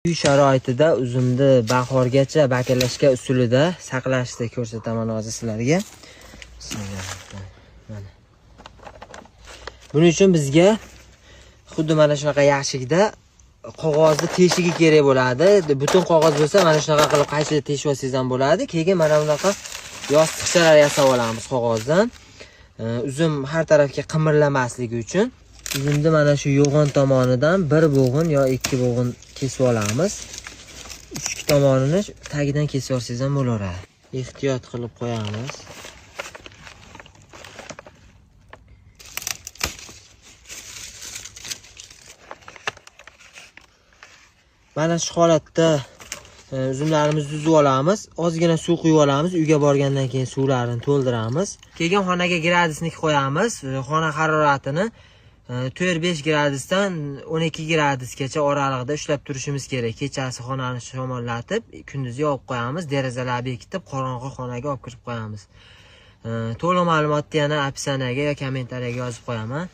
Uy sharoitida uzumni bahorgacha bakalashka usulida saqlashni ko'rsataman hozir sizlarga. Bismillahirrohmanirrohim. Buning uchun bizga xuddi mana shunaqa yashikda qog'ozni teshigi kerak bo'ladi. Butun qog'oz bo'lsa mana shunaqa qilib qaychida teshib olsangiz ham bo'ladi. Keyin mana bunaqa yostiqchalar yasab olamiz qog'ozdan. Uzum har tarafga qimirlamasligi uchun uzumni mana shu yo'g'on tomonidan bir bo'g'in yo ikki bo'g'in kesib olamiz. Uchki tomonini tagidan kesib olsangiz ham bo'laveradi. Ehtiyot qilib qo'yamiz. Mana shu holatda uzumlarimizni tuzib olamiz. Ozgina suv quyib olamiz. Uyga borgandan keyin suvlarini to'ldiramiz. Keyin xonaga gradusnik qo'yamiz. Xona haroratini 4-5 gradusdan 12 gradusgacha oralig'ida ushlab turishimiz kerak. Kechasi xonani shamollatib, kunduzi yopib qo'yamiz, derazalarni bekitib, qorong'i xonaga olib kirib qo'yamiz. To'liq ma'lumotni yana описаниеga yo kommentariyaga yozib qo'yaman.